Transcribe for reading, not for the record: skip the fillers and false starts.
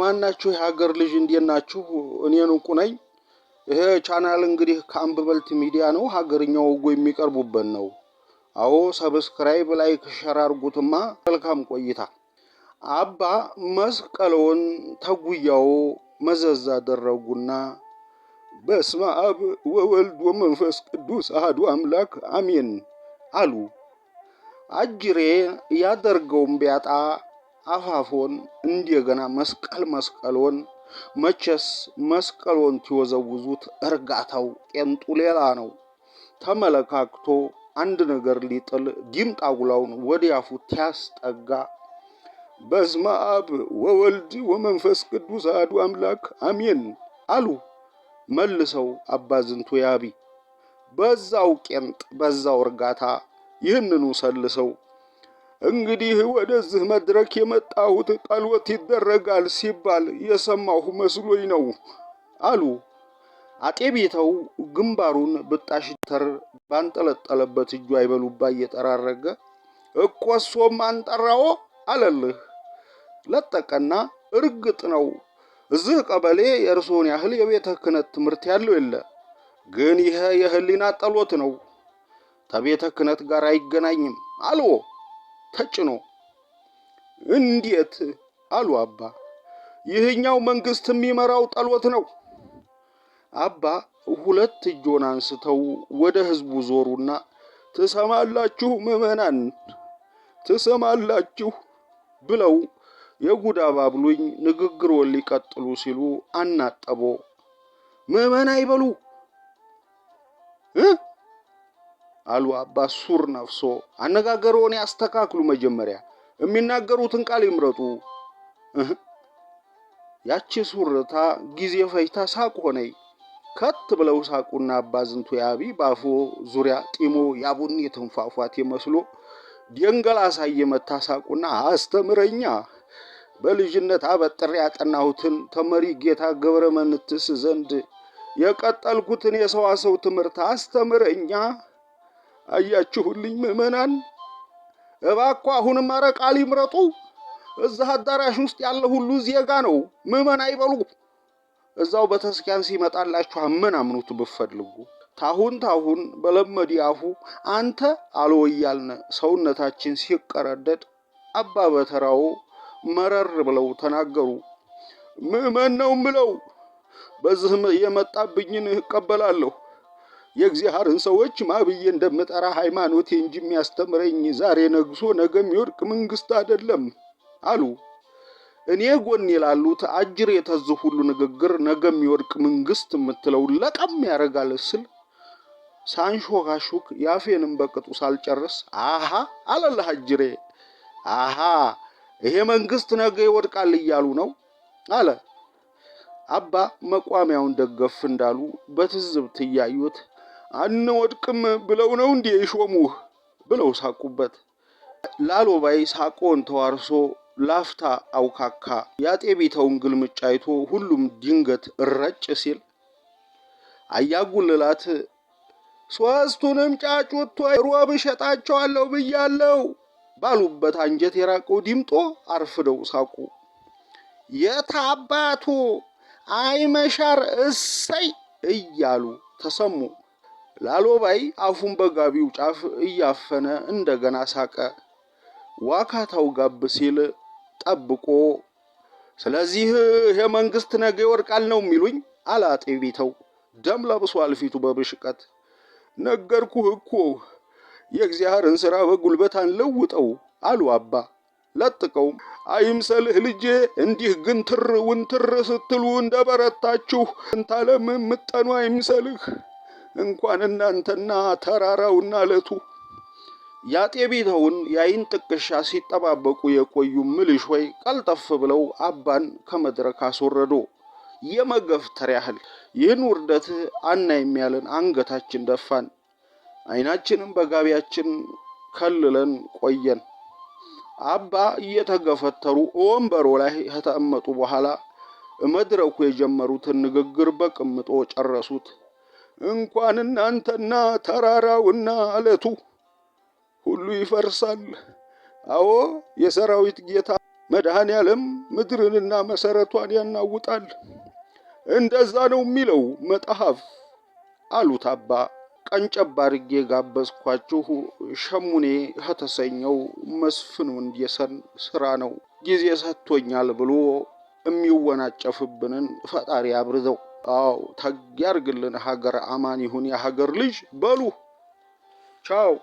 አማን ናችሁ? የሀገር ልጅ እንዴት ናችሁ? እኔ ንቁ ነኝ። ይሄ ቻናል እንግዲህ ከአምብበልት ሚዲያ ነው። ሀገርኛ ወጎ የሚቀርቡበት ነው። አዎ subscribe፣ like፣ share አድርጉትማ። መልካም ቆይታ። አባ መስቀለውን ተጉያው መዘዝ አደረጉና በስመ አብ ወወልድ ወመንፈስ ቅዱስ አሐዱ አምላክ አሜን አሉ። አጅሬ ያደርገውም ቢያጣ አፋፎን እንደገና መስቀል መስቀሎን መቼስ መስቀሎን ሲወዘውዙት እርጋታው ቄንጡ ሌላ ነው። ተመለካክቶ አንድ ነገር ሊጥል ዲምጣ ጉላውን ወዲያፉ ቲያስጠጋ በስመ አብ ወወልድ ወመንፈስ ቅዱስ አሐዱ አምላክ አሜን አሉ። መልሰው አባ ዝንቱ ያቢ በዛው ቄንጥ በዛው እርጋታ ይህንኑ ሰልሰው እንግዲህ ወደዚህ መድረክ የመጣሁት ጸሎት ይደረጋል ሲባል የሰማሁ መስሎኝ ነው አሉ። አጤ ቢተው ግንባሩን ብጣሽ ተር ባንጠለጠለበት እጁ አይበሉባ እየጠራረገ እኮሶም አንጠራዎ አለልህ ለጠቀና፣ እርግጥ ነው እዚህ ቀበሌ የእርስዎን ያህል የቤተ ክህነት ትምህርት ያለው የለ፣ ግን ይሄ የህሊና ጠሎት ነው፣ ከቤተ ክህነት ጋር አይገናኝም አልዎ ተጭኖ። እንዴት አሉ አባ። ይህኛው መንግስት የሚመራው ጠሎት ነው። አባ ሁለት እጆን አንስተው ወደ ህዝቡ ዞሩና ትሰማላችሁ ምዕመናን፣ ትሰማላችሁ ብለው የጉድ አባብሉኝ ንግግሮን ሊቀጥሉ ሲሉ አናጠቦ። ምዕመን አይበሉ እ አሉ አባ ሱር ነፍሶ። አነጋገሮን ያስተካክሉ፣ መጀመሪያ የሚናገሩትን ቃል ይምረጡ። ያቺ ሱርታ ጊዜ ፈጅታ ሳቅ ሆነይ። ከት ብለው ሳቁና አባ ዝንቱ ያቢ ባፎ ዙሪያ ጢሞ ያቡኒ ትንፏፏቴ መስሎ ደንገል አሳየ መታ ሳቁና አስተምረኛ በልጅነት አበጥሬ ያጠናሁትን ተመሪ ጌታ ገብረ መንትስ ዘንድ የቀጠልኩትን የሰዋሰው ትምህርት አስተምረኛ። አያችሁልኝ ምዕመናን፣ እባኮ አሁንም ኧረ ቃል ይምረጡ። እዛ አዳራሽ ውስጥ ያለ ሁሉ ዜጋ ነው። ምዕመን አይበሉ። እዛው በተስኪያን ሲመጣላችሁ አመናምኑት ብፈልጉ። ታሁን ታሁን በለመዲ አፉ አንተ አልወያልነ ሰውነታችን ሲቀረደድ አባ በተራው መረር ብለው ተናገሩ። ምዕመን ነው ምለው፣ በዚህም የመጣብኝን እቀበላለሁ። የእግዚአብሔርን ሰዎች ማብዬ እንደምጠራ ሃይማኖቴ እንጂ የሚያስተምረኝ ዛሬ ነግሶ ነገ የሚወድቅ መንግስት አይደለም አሉ። እኔ ጎን ይላሉት አጅር የተዝ ሁሉ ንግግር ነገ የሚወድቅ መንግስት የምትለው ለቀም ያደርጋል ስል ሳንሾካሹክ ያፌንም በቅጡ ሳልጨርስ አሃ አለልህ አጅሬ፣ አሃ ይሄ መንግስት ነገ ይወድቃል እያሉ ነው አለ። አባ መቋሚያውን ደገፍ እንዳሉ በትዝብት እያዩት አንወድቅም ብለው ነው እንዴ ይሾሙህ ብለው ሳቁበት። ላሎባይ ሳቆን ተዋርሶ ላፍታ አውካካ። ያጤ ቢተውን ግልምጫ አይቶ ሁሉም ድንገት እረጭ ሲል አያጉልላት ሶስቱንም ጫጩቶ ሮብ እሸጣቸዋለሁ ብያለሁ ባሉበት አንጀት የራቀው ዲምጦ አርፍደው ሳቁ። የታባቱ አይመሻር እሰይ እያሉ ተሰሙ። ላሎባይ አፉን በጋቢው ጫፍ እያፈነ እንደገና ሳቀ። ዋካታው ጋብ ሲል ጠብቆ ስለዚህ ይሄ መንግስት ነገ ይወድቃል ነው የሚሉኝ አለ አጤ ቢተው። ደም ለብሷል ፊቱ በብሽቀት። ነገርኩህ እኮ የእግዚአብሔርን ሥራ በጉልበት አንለውጠው አሉ አባ። ለጥቀው አይምሰልህ ልጄ፣ እንዲህ ግንትር ውንትር ስትሉ እንደበረታችሁ እንታለም ምጠኑ አይምሰልህ። እንኳን እናንተና ተራራውና አለቱ። ያጤ ቢተውን የአይን ጥቅሻ ሲጠባበቁ የቆዩ ምልሽ ወይ ቀልጠፍ ብለው አባን ከመድረክ አስወረዶ የመገፍተር ያህል። ይህን ውርደት አናይም ያለን አንገታችን ደፋን፣ አይናችንም በጋቢያችን ከልለን ቆየን። አባ እየተገፈተሩ ወንበሮ ላይ ከተቀመጡ በኋላ መድረኩ የጀመሩትን ንግግር በቅምጦ ጨረሱት። እንኳን እናንተና ተራራውና አለቱ ሁሉ ይፈርሳል። አዎ የሰራዊት ጌታ መድኃኔ ዓለም ምድርንና መሰረቷን ያናውጣል። እንደዛ ነው የሚለው መጽሐፍ አሉት አባ። ቀንጨብ አድርጌ ጋበዝኳችሁ ሸሙኔ ከተሰኘው መስፍን ወንድየሰን ስራ ነው። ጊዜ ሰጥቶኛል ብሎ የሚወናጨፍብንን ፈጣሪ አብርዘው። አዎ ተግ ያርግልን። ሀገር አማን ይሁን የሀገር ልጅ በሉ። ቻው።